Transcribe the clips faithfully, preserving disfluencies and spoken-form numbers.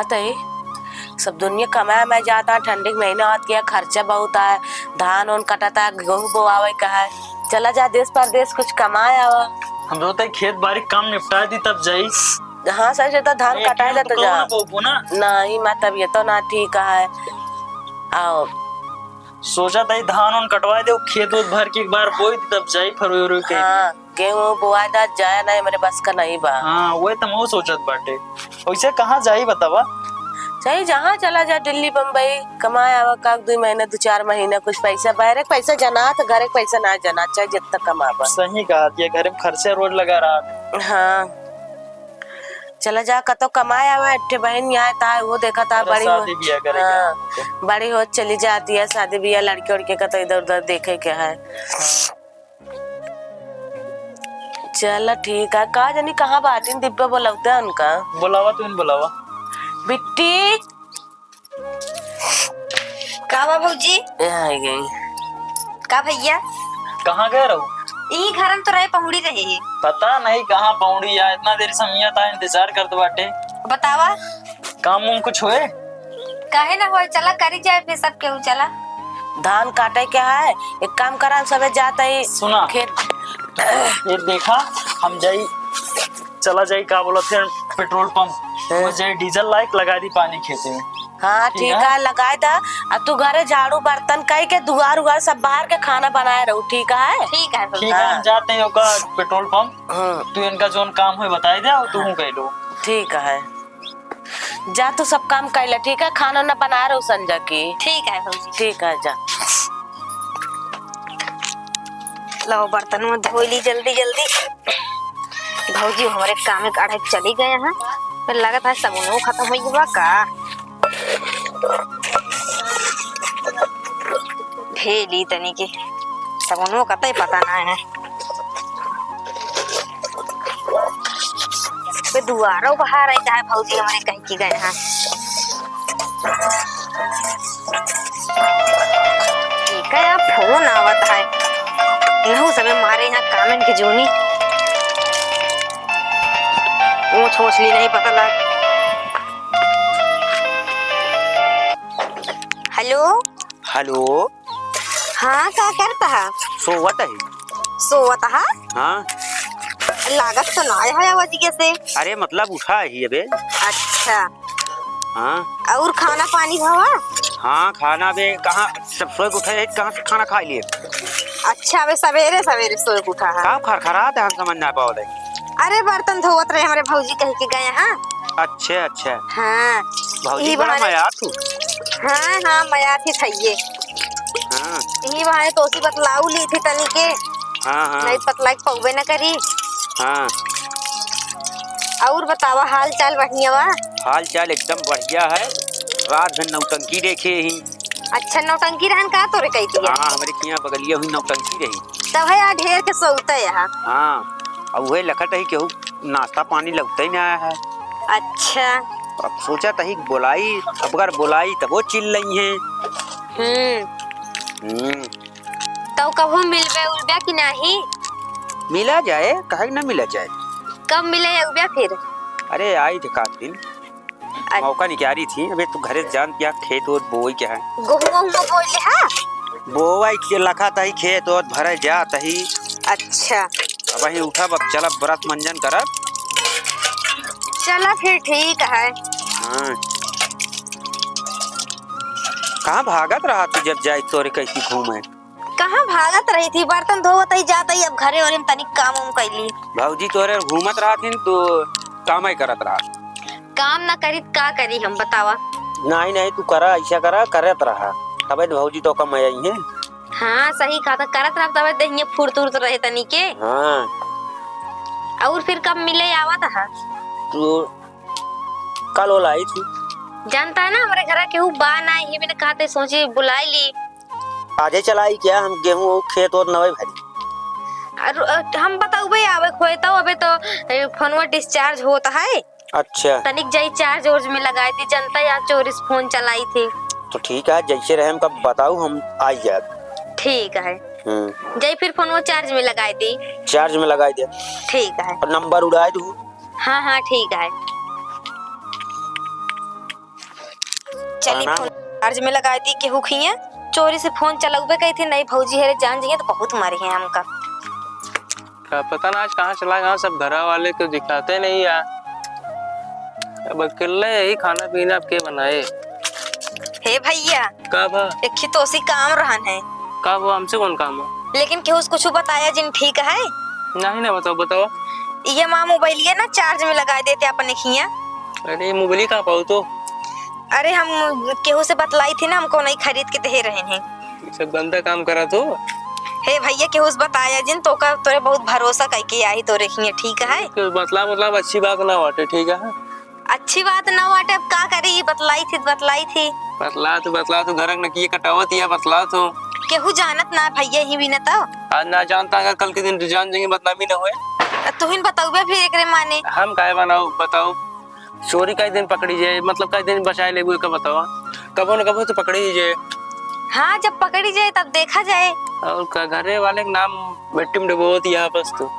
तई सब दुनिया कमाए में जाता, ठंडी के महीना होत के खर्चा बहुत आए, धान उन कटता, गेहूं बोआवे का है, चला जा देश परदेश कुछ कमाए आवा। हम तो तई खेत बारी काम निपटा दी तब जाई। हाँ, सही से तो धान ए, कटाए खेत जाता तो जा। ना बोबो ना। नहीं, मैं तबियत तो ना ठीक है। आओ। सोचा तई धान उन कटवा दे, खेत उत भर के एक बार बोई दी तब जाई फरवरी के। हाँ। गेहूं बोआ दा जाए ना, हमरे बस का नहीं बा। हाँ, वही तो मैं सोचत बाटे। वैसे कहाँ जाई बतावा? चाहे जहाँ चला जा, दिल्ली, बम्बई, कमाए आवा का दुई महीना, दुई चार महीना कुछ पैसा, बाहरे के पैसा जनात, घरे के पैसा ना जनात, चाहे जितना कमावा। सही कहा, ये घरे में खर्चा रोज लगा रहा है। हाँ, चला जा, कतो कमाए आवा, एक ठे बहन यहाँ ता, वो देखा ता, अरे, बड़ी हो, शादी बियाह करे हाँ, के। बड़ी हो चली जाती है, शादी बियाह लड़के उड़के का तो इधर उधर देखे के है। हाँ। चल ठीक है, का जानी कहाँ बाटिन दिव्या, बोलौते हैं उनका। बोलावा, तू इन बोलावा। बिट्टी। का बा भौजी? ए, आ गई। का भैया? कहाँ गए रहू? ई घर में तो रहे, पहुड़ी रहे। पता नहीं कहाँ पहुड़ी या, इतना देर से मियाँ ता इंतजार करत बाटे। बतावा। काम उम कुछ होए? काहे ना होए, चला करी जाए फिर सब केहू, चला। धान काटे के है, एक काम करा, हम सबे जात ही सुना। खेत। ये देखा, हम जाई, चला जाई, का बोलत है, पेट्रोल पंप। हाँ। वो जाई, डीजल लाइक लगा दी पानी खेते में। हाँ, ठीक ठीक है। है, लगाए दा। अब तू घरे झाड़ू बर्तन कई के दुआर उआर सब बाहर के खाना बनाए रहू, ठीक है? ठीक है, ठीक है, हाँ। हम जाते हैं ओका पेट्रोल पंप। हाँ। तू इनका जोन काम होए बताई दे, और तू हाँ। कह लो। ठीक है। जा तू सब काम कर ले, ठीक है? खाना ना बना रहे हो संजा की। ठीक है भौजी। ठीक है, जा। लो बर्तन में धोई ली जल्दी जल्दी। भौजी हमारे काम एक आड़े चली गए हैं, फिर लगत है सबुनो खत्म हो गया का। भेली तनी के सबुनो कतई पता ना है। वे दुआरो बहार आई चाहे भौजी हमारे कह के गए हैं। ठीक है, अब फोन आवत है। इनहू सबे मारे यहाँ कामन के जोनी। ऊँच ऊँच ली नहीं पता लग। हेलो। हेलो। हाँ, का करत हा? सोवत ही। सोवत हा? हाँ। लागत तो ना है आवाज के से। अरे, मतलब उठा ही अबे। अच्छा। हाँ। और खाना पानी भवा? हाँ, खाना बे कहाँ, सब सोए के उठे है, कहाँ से खाना खा लिए? अच्छा, अबे सवेरे सवेरे सोए के उठा है। का खरखरात है, हम समझ ना पावत है। अरे, बर्तन धोवत रहे, हमरे भौजी कह के गए हैं। अच्छा, अच्छा। हाँ। भौजी ई बड़ा बहाने मयार थू। हाँ, हाँ, मयार थी थइये। हाँ। ई बहाने तोसी बतलाऊ ली थी तनी के। हाँ, हाँ। नहीं बतलाई के पौबे न करी। हाँ। और बतावा, हाल चाल बढ़िया बा? हाल चाल एकदम बढ़िया है। रात भर नौटंकी देखे ही। अच्छा, नौटंकी रहन का तोरे कही दिया? हाँ, हमरे किहाँ बगलिया हुई नौटंकी रही। तब है यार, ढेर के सोते यहाँ। हाँ, अब वही लखत है केहू नाश्ता पानी लगते ही ना आया है। अच्छा। अब सोचा तही बोलाई, अब अगर बोलाई तब वो चिल्लई है। हम्म। हम्म। तो कबहू मिलबे उलबे कि नाही? मिला जाए, काहे ना मिला जाए। कब मिले उबे फिर? अरे आई थे काट दिन। अ- मौका निकाली थी, अबे तू घरे जान क्या खेत ओत बोई क्या है? गोहुआ हुआ बोई ले हा? बोवाई के लखा तही खेत ओत भरे जा तही। अच्छा। अब वही उठब, अब चलब बरत मंजन करब। चला फिर ठीक है। हाँ। कहाँ भागत रहा तू जब जाए तोरे कैसी घूमे? कहाँ भागत रही थी, बर्तन धोवत ही जात ही, अब घरे ओरे में तनिक काम उम कैली। भौजी तोरे घूमत रहत हिन, तू कामे करत रहा। काम ना करी त का करी हम, बतावा। नहीं, नहीं, तू करा, ऐसा करा, करत रहा, तबे तो भौजी तो कम आई है। हाँ, सही कहा था, करत रहा तबे देहिया फुर्त उर्त रहे तनी के। हाँ। और फिर कब मिले आवत हा? तू कल ओला आई थी। जानता है ना, हमारे घर केहू बा ना, ये मैंने कहा था, सोची बुलाई ली। आजे चलाई क्या, हम गेहूं और खेत और नवे भरी। अर-, अ, हम बताउबे आवे खोए तो, अबे तो, ए, फोनवा discharge होत है। अच्छा। तनिक जाई charge ओर्ज में लगाई थी, जनता यहाँ चोरी से फोन चलाई थी। तो ठीक है, जैसे रहे हमका बताऊ, हम आई जाए। ठीक है। हम्म। जाई फिर फोनवा charge में लगाई दी। Charge में लगाई दे। ठीक है। और number उड़ाई दू। हाँ, हाँ, ठीक है। चली, खाना फोन चार्ज में लगाइ दी केहू खिया। चोरी से फोन चलउबे कही थी, नहीं भौजी हेरे जान जइहे तो बहुत मारी है हमका। का पता ना आज कहाँ चला गया, सब घरा वाले को दिखाते नहीं यार। अब अकेले यही खाना पीना अब के बनाए? हे भैया, का बा? एक ही तोसी काम रहन है। का बा, हमसे कौन काम है? लेकिन केहू से कुछ बताया जिन, ठीक है? नहीं ना, बताओ, बताओ। ये माँ मोबाइलिया ना चार्ज में लगाइ देते अपने खिया। अरे मोबाइल कहाँ पाओ तो? अरे हम केहू से बतलाई थी ना, हमको नहीं खरीद के दे रहे हैं। ये सब गंदा काम करा तो। हे भैया, केहू से बताया जिन, तो का तोरे बहुत भरोसा कइके आई तोरे खिया, ठीक है? तो बतला, मतलब अच्छी बात ना बाटे, ठीक है? अच्छी बात ना बाटे, अब का करी, बतलाई थी, बतलाई थी। बतला तो, बतला तो, घर के नकिए कटावत या बतला तो। केहू जानत ना भैया ही भी ना तो। आज ना जानता, अगर कल के दिन जान जाएंगे, बदनामी ना होए। तुहिन बतउबे फिर एकरे माने। हम काहे बनाओ, बताओ। चोरी कई दिन पकड़ी जाए, मतलब कई दिन बचाए लेबू, एका बतावा। कबो न कबो तो पकड़ी ही जाए। हाँ, जब पकड़ी जाए तब देखा जाए। और का, घरे वाले के नाम मिट्टी में डुबोत यहाँ बस तू।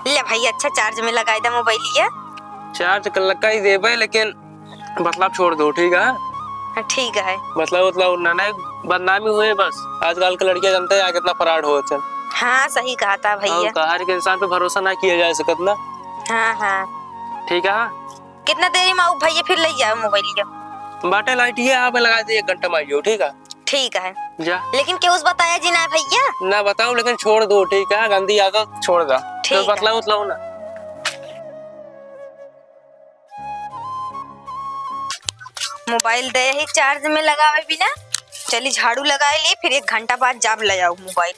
ले भाई, अच्छा चार्ज में लगाई दे मोबाइलिया। चार्ज कर लगा ही देबे, लेकिन मतलब छोड़ दो, ठीक है? हाँ, ठीक है। मतलब, मतलब ना, ना, बदनामी हुए बस। आजकल के लड़कियां जानते हैं यहाँ कितना फ्रॉड होते हैं। हाँ, सही कहा था भैया। और का, हर एक इंसान पे भरोसा ना किया जा सकत ना। हाँ, हाँ। ठीक है। कितना देरी में आऊ भैया, फिर ले जाओ मोबाइलिया। बाटे लाइट ये आप लगा दे, एक घंटा में आइयो, ठीक है? ठीक है। जा। लेकिन केहू से बताया जी ना भैया? ना बताओ, लेकिन छोड़ दो, ठीक है? गंदी आदत छोड़ दा। ठीक तो है। बतलाओ, बतलाओ ना। मोबाइल दे ही चार्ज में लगावे बिना। चली झाड़ू लगाए ली, फिर एक घंटा बाद जाब ले आऊ मोबाइल।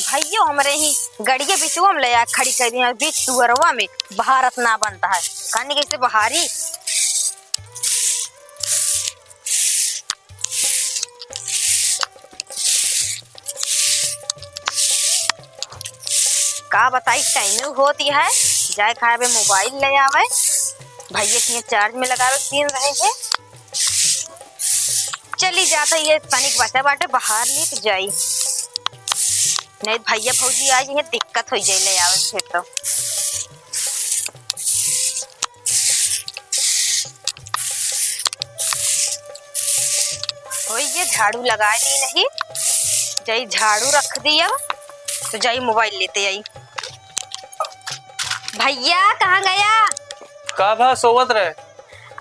भैयो हमरे ही गड़िया बिचवा में ले आ खड़ी कर दिया, बीच दुअरवा में। भारत ना बनता है, कानी कैसे बहारी। का बताई, टाइम होत ही है, जाए खाए बे मोबाइल ले आवे, भैया के चार्ज में लगावे के दिन रहे है। चली जात है, ये तनिक बचा बाटे, बहार ली तो जाई, नहीं भैया भौजी आ जाइए, दिक्कत हो जाई ले आवे फिर तो। ओए, ये झाड़ू लगा ली नहीं, जाई झाड़ू रख दी अब, तो जाई मोबाइल लेते आई। भैया, कहाँ गया? का भा, सोवत रहे।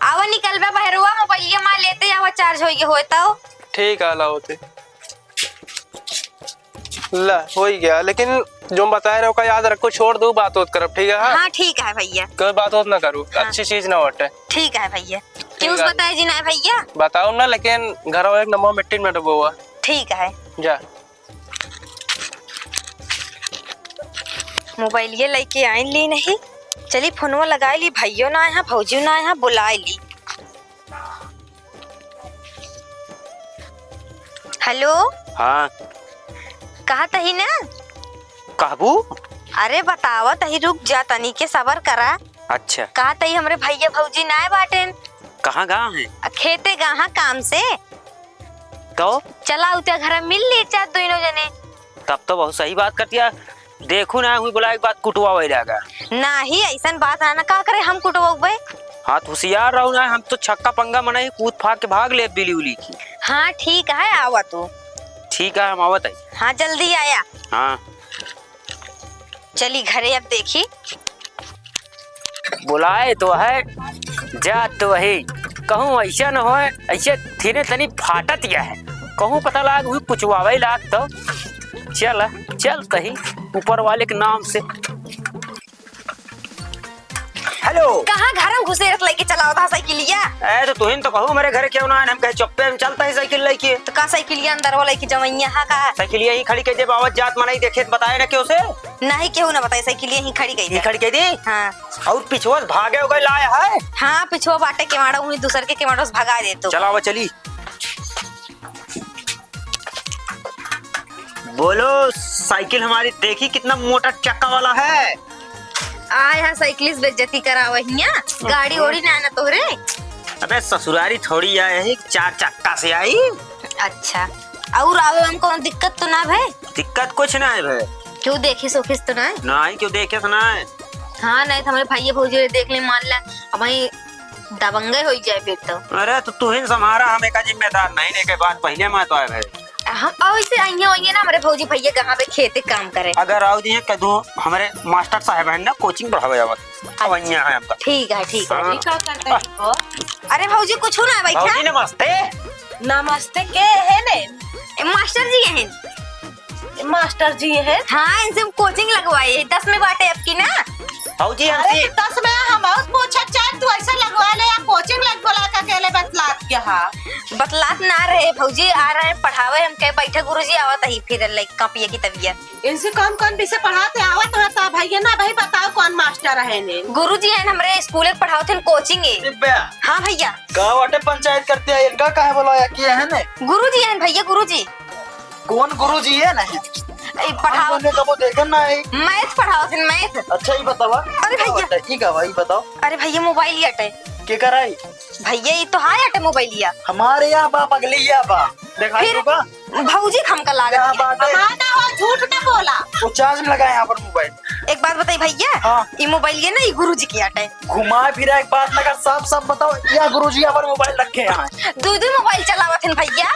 आवा, निकलबा बहरुआ, मोबाइलिया माँ लेते आवा, चार्ज होइगे होए तो। ठीक है, लाओ ते। ला, हो ही गया, लेकिन जो हम बताए रहे, ओका याद रखो, छोड़ दो, बात होत करब, ठीक है? हाँ, ठीक है भैया। कोई बात होत ना करू, हाँ। अच्छी चीज ना होते। ठीक है भैया। ठीक क्यों है। बताए जी ना भैया? बताओ ना, लेकिन घर एक नंबर मिट्टी में डुबो हुआ। ठीक है। जा। मोबाइलिया लेके आइन ली नहीं, चली फोनवा लगाए ली, भैयो ना आया, भौजी ना आया, बुलाए ली। हेलो। हाँ। कहा तही ना? कहबू? अरे बतावा तही, रुक जा तनी के सबर करा। अच्छा। कहा तही हमरे भैया भौजी नाय बाटेन। कहाँ गा हैं? आ, खेते गा हाँ काम से। तो? चला उते घर मिल ली चाहे दोनों जने। तब तो बहुत सही बात करतिया। देखू ना, हुई बोला एक बात कुटवा वही रहेगा। नाही, ऐसन बात ना, ना, का करे हम कुटवउबे? हाँ, तो होशियार रहो ना, हम तो छक्का पंगा मनाई, कूद फाड़ के भाग ले बिली उली की। हाँ, ठीक है, आवा तू। ठीक है, हम आवत है। हाँ, जल्दी आया। हाँ। चली घरे अब देखी। बोलाए तो है, जा तो है। कहूँ ऐसा न होए, ऐसे थीने तनी फाटत या है। कहूँ पता लाग हुई कुचवावे लाग तो। चल, चल तही ऊपर वाले के नाम से। हेलो। कहाँ घर में घुसे रहत लेके चलावत हा साइकिलिया? ए, तो तुहिन तो कहू मेरे घर क्यों ना है, हम कहे चुप्पे हम चलता है साइकिल लेके। तो का साइकिलिया अंदर वाला की जवैया हा का? साइकिलिया ही खड़ी कर दे, बावत जात मनाई देखे तो बताए ना क्यों से? नहीं, केहू ना बताए, साइकिलिया ही खड़ी कर ये दे। खड़ी कर दी? हाँ। और पिछुआ से भागे हो गए लाए है? हाँ, पिछुआ बाटे केवाड़ा, वहीं दूसर के केवाड़ा से भगा दे तो। चलावा चली। बोलो, साइकिल हमारी देखी कितना मोटा चक्का वाला है। आए हा साइकिल से बेइज्जती करावा हिया, गाड़ी ओड़ी ना ना तोहरे। अबे ससुरारी थोड़ी आए है, चार चक्का से आई। अच्छा, और आवे में कौनो दिक्कत तो ना भे? दिक्कत कुछ ना है भे। क्यों देखिस ओखिस तो ना है? नहीं, क्यों देखे तो ना है। हाँ, नहीं तो हमरे भइया भौजी देख ले, मान ला, अब वहीं दबंगे होइ जाए फिर तो। अरे, तो तू ही संभारा, हम एका जिम्मेदार नहीं, नहीं के बात पहले मैं तो आए भाई। हम, और इसे आइए, आइए ना, हमरे भौजी भइया कहाँ पे खेते काम करे। अगर आओ दिए कह दो, हमरे मास्टर साहब हैं ना, कोचिंग पढ़ावे आवत। अच्छा। अब आइए हैं हमका। ठीक है, ठीक है। हाँ। ये का करता है वो? अरे भौजी, कुछ ना, बैठा। भौजी नमस्ते। नमस्ते, के है ने? ए, मास्टर जी हैं। मास्टर जी हैं? हाँ, इनसे हम कोचिंग लगवाए, दस में बाटे आपकी ना। भौजी, अरे, हमसे तो दस में हम और पूछत चाहे, तू ऐसे लगवा ले या कोचिंग लग बोला का अकेले बतलात के हा? बतलात ना रहे भौजी, आ रहे हैं पढ़ावे, हम कहे बैठे गुरुजी आवत ही फिर ले कॉपी की तबियत। इनसे कौन कौन विषय पढ़ाते आवत है साहब? भैया ना भाई बताओ कौन मास्टर है ने? गुरुजी हैं हमरे स्कूल में पढ़ावत हैं कोचिंग है। दिव्या। हाँ भैया। का वाटे पंचायत करते हैं, इनका काहे बुलाया किया है ने? गुरुजी हैं भैया, गुरुजी। कौन गुरुजी है ना? ए, पढ़ाओ। हमने कबो देखे ना है। मैथ पढ़ाओ थे, मैथ। अच्छा, ये बतावा। अरे भैया। ये का बा, ये बताओ। अरे भैया, मोबाइल ये अटे। के कराई? भैया, ये तो हाय अटे मोबाइल या। हमारे यहाँ बा, पगली या बा। दिखाई फिर तो बा। भौजी खमका लागत क्या है। बात है? हमारा ना हो, झूठ ना बोला। वो चार्ज में लगा है यहाँ पर मोबाइल। एक बात बताई भैया, हाँ। ई मोबाइल ये ना, ई गुरुजी के आटे। घुमा फिरा एक बात ना कर, साफ साफ बताओ, या गुरुजी अपन मोबाइल रखे हैं? दुइ दुइ मोबाइल चलावत हैं भैया।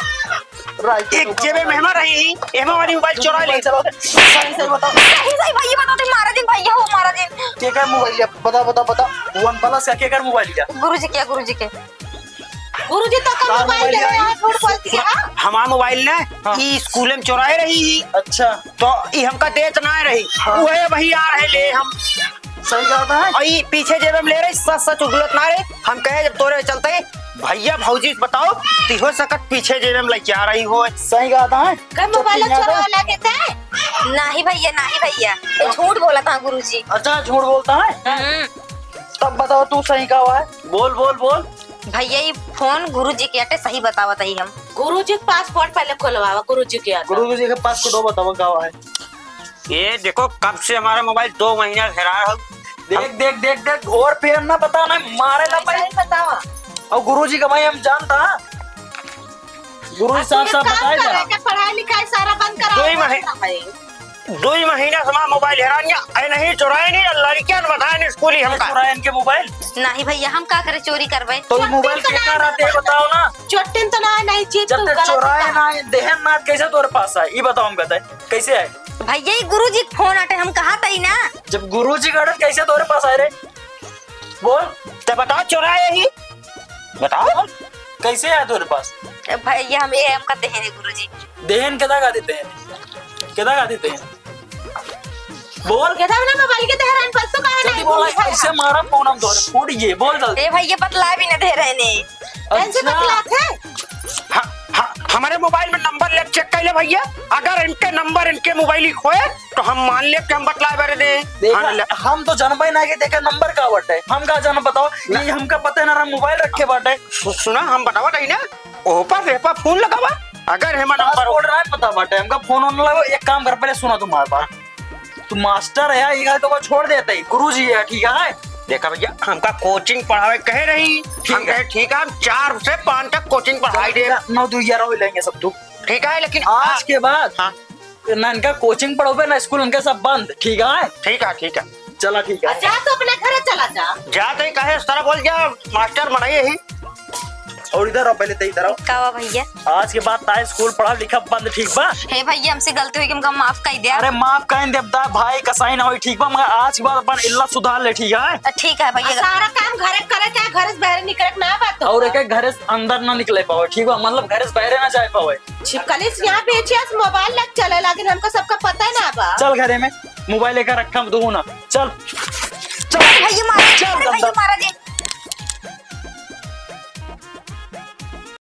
राइट, एक तो जेबे में हमारा ही, एमा वाली मोबाइल चोरा ले। मोबाइल चलाओ। सही सही बताओ। सही सही भैया बताओ, तुम मारा दिन भैया हो, मारा दिन। के कर मोबाइल या? बता, बता, बता। वन प्लस का के कर मोबाइल या? गुरुजी के, गुरुजी के। गुरुजी तो कम तार मोबाइल मोबाइल ले रहे हैं, झूठ बोलती है। हमार मोबाइल ना, हाँ। ई स्कूल में चोराए रही ही। अच्छा। तो ई हमका देत ना रही। हाँ। उहे वही आ रहे ले हम। सही कहा था। और ई पीछे जेब में ले रही, सच सच उगलत ना रही। हम कहे जब तोरे चलते भैया भौजी से बताओ, ती हो सकत पीछे जेब में लेके आ रही हो। सही कहा था। कब मोबाइल चोरा लगे थे? नाही भैया, नाही भैया, ये झूठ बोला था गुरुजी। अच्छा, झूठ बोलता है? हम्म। तब बताओ तू सही कहा है। बोल, बोल, बोल। भैया, ई फोन गुरुजी के अटे, सही बतावत हई हम। गुरुजी के पासवर्ड पहले खोलवावा, गुरुजी के अटे। गुरुजी के पासवर्ड बतावा का है। ये देखो, कब से हमारा मोबाइल दो महीना हेरा है। देख, देख, देख, देख, और फिर ना बताओ ना, मारे ला सही, भाई। सही बतावा। और गुरुजी का भाई हम जानता। गुरुजी अब तू साफ एक साफ काम बताए करे ना। के पढ़ाई लिखाई सारा बंद करा दो ही महीने। भाई। दुई महीना से हमार मोबाइल हेरान या, ऐ नहीं चुराए नहीं, लड़कियन बताए नहीं स्कूल ही हमका। चुराए इनके मोबाइल? नहीं भैया, हम का करे चोरी करबे? तो मोबाइल के का रहते हैं, बताओ ना। चोटिन तो ना, नहीं चीज जब तू तक गलत चुराए बता। ना, देहन ना, कैसे तोरे पास आए? ये बताओ हमका, तय कैसे आए? भैया, ये गुरुजी के फोन आटे, हम कहा तई ना। जब गुरुजी का आटे, कैसे तोरे पास आए रे? बोल। तो बताओ, चुराए ही। बताओ। कैसे आए तोरे पास? भैया, हम ये हमका देहन है गुरुजी। देहन केदा का देते हैं? केदा का देते हैं? बोल। केदा ना मोबाइल के देहरान पर तो काहे जल्दी नहीं बोला, बोल रहा? कैसे मारा फोन हम तोरे? फूट गए, बोल जल्दी। ए भैया, बतला भी ना दे रहे ने। कैसे अच्छा। बतलात है? हाँ, हाँ, हमारे मोबाइल में नंबर ले चेक कर ले भैया, अगर इनके नंबर इनके मोबाइल ही खोए तो हम मान ले कि हम बतलाए बारे दे। देखा, हाँ, ले। हम तो जानबे ना कि देखे नंबर का बाटे, हम का जान बताओ, ना। ये हमका पता है ना, हम मोबाइल रखे बाटे। सु-, सुना, हम बतावा नहीं ना, ओपा से ओपा फोन लगावा, अगर हमारा नंबर बोल रहा है, पता बाटे, हमका फोन होने लगो, एक काम कर, पहले सुना तुम्हारे बात। तू मास्टर है, ये तो को छोड़ देते ही, गुरुजी है, ठीक है? देखा भैया, हमका कोचिंग पढ़ावे कहे रही, ठीक हम है। कहे, ठीक है, हम चार से पाँच तक कोचिंग पढ़ाई दे। नौ दो ग्यारह हो लेंगे सब तू। ठीक है, लेकिन आज हाँ। के बाद हाँ। ना इनका कोचिंग पढ़ोबे, ना स्कूल, इनके सब बंद, ठीक है? ठीक है, ठीक है। चला, ठीक है। जा तो अपने घरे चला जा। जा तो ही कहे, इस तरह बोल जा, मास्टर मनाइए ही। और इधर आओ, पहले तो इधर आओ। का बा भैया? आज के बाद ताए स्कूल पढ़ा लिखा बंद, ठीक बा? हे भैया, हमसे गलती हुई कि हमका माफ कर दिया। अरे माफ कर दे, दा भाई, कसाई ना होई, ठीक बा? मगर आज के बाद अपन इल्ला सुधार ले, ठीक है? तो ठीक है भैया। सारा काम घरे करे, चाहे घरे से बाहर निकले के ना बात हो। और एक एक घरे से अंदर ना निकले पावे, ठीक बा? मतलब घरे से बाहर ना जाए पावे। छिपकली से यहाँ पीछे से मोबाइल लग चले, लेकिन हमको सबका पता है ना बा। चल घरे में मोबाइल लेकर रखा हम दो ना। चल, चल। अरे भैया मारा, चल, अरे चल, भैया चल। मारा जी।